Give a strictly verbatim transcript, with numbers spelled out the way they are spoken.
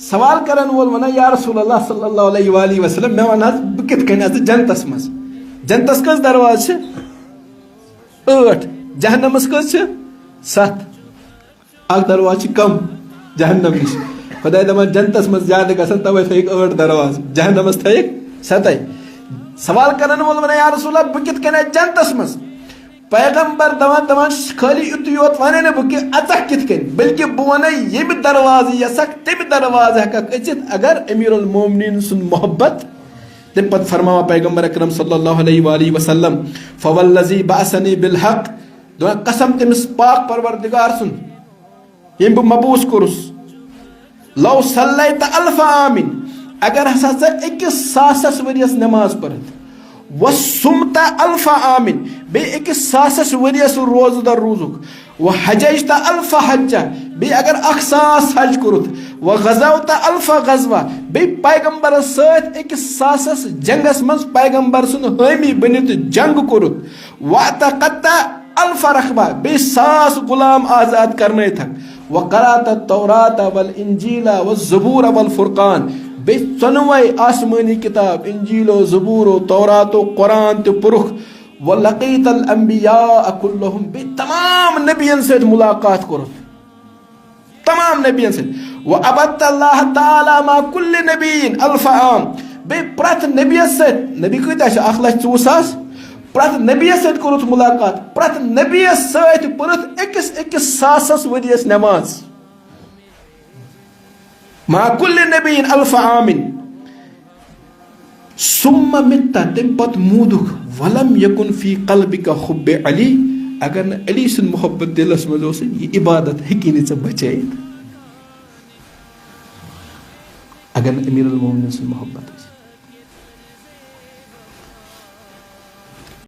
سوال کرن وول ونان، یا رسول اللہ صلی اللہ علیہ وآلہ وسلم، مےٚ ون حظ، بہٕ کِتھ کٔنۍ اژٕ جنتس منٛز؟ جنتس کٔژ دروازٕ چھِ؟ ٲٹھ۔ جہنمس کٔژ چھِ؟ ستھ۔ اکھ دروازٕ چھِ کم جہنم نِش۔ خداے دپان جنتس منٛز زیادٕ گژھن، توے تھٲیِکھ ٲٹھ دروازٕ، جہنمس تھٲیِکھ ستَے۔ سوال کرن وول ونان، یا رسول اللہ، بہٕ کِتھ کٔنۍ اژٕ جنتس منٛز؟ پیغمبر دپان، دپان، خٲلی یُتُے یوت ونَے نہٕ بہٕ کہِ اژکھ کِتھ کٔنۍ، بلکہِ بہٕ ونَے ییٚمہِ دروازٕ یژکھ، تَمہِ دروازٕ ہٮ۪ککھ أژِتھ، اگر امیر المومنین سُنٛد محبت۔ تَمہِ پتہٕ فرماوان پیغمبر اکرم صلی اللہ علیہ وآلہ وسلم، فوالذی بعثنی بالحق، دپان، قسم تٔمِس پاک پروردگار سُنٛد، ییٚمۍ بہٕ مبعوث کوٚرُس، لو صلیت الف عامن، اگر ہسا ژٕ أکِس ساسس ؤریَس نماز پٔرِتھ، وصمت الف عامن، بیٚیہِ أکِس ساسس ؤریَس روزٕ دار روٗزُکھ، وحججت الف حجہ، بیٚیہِ اگر اکھ ساس حج کوٚرُتھ، وغزوت الف غزوہ، بیٚیہِ پیغمبرس سۭتۍ أکِس ساسس جنگس منٛز پیغمبر سُنٛد حٲمی بٔنِتھ جنگ کوٚرُتھ، واعتقت الف رقبہ، بیٚیہِ ساس غلام آزاد کرنٲیتھکھ، وقرات التوراۃ والانجیل والزبور والفرقان، بیٚیہِ ژۄنوَے آسمٲنی کتاب، انجیل و زبور و تورات و قرآن تہِ پوٚرُکھ، ولقیت الانبیاء کلہم، بیٚیہِ تمام نبین سۭتۍ ملاقات کوٚرُکھ، تمام نبین سۭتۍ۔ وعبدت اللہ تعالی مع کل نبی الف عام، بیٚیہِ پرٛٮ۪تھ نبیَس سۭتۍ، نبی کۭتیٛاہ چھِ؟ اکھ لچھ ژوٚوُہ ساس۔ پرٛٮ۪تھ نبیَس سۭتۍ کوٚرُتھ ملاقات، پرٛٮ۪تھ نبیَس سۭتۍ پٔرٕتھ أکِس أکِس ساسس ؤریَس نماز۔ مع کل نبی الف عامن۔ ثم مت، تَمہِ پتہٕ موٗدُکھ، ولم یکن فی قلبک حب علی، اگر نہٕ علی سُنٛد محبت دِلس منٛز اوسُے، یہِ عبادت ہیٚکی نہٕ ژےٚ بچٲیِتھ۔ اگر نہٕ امیر المومنین سُنٛد محبت آسہِ۔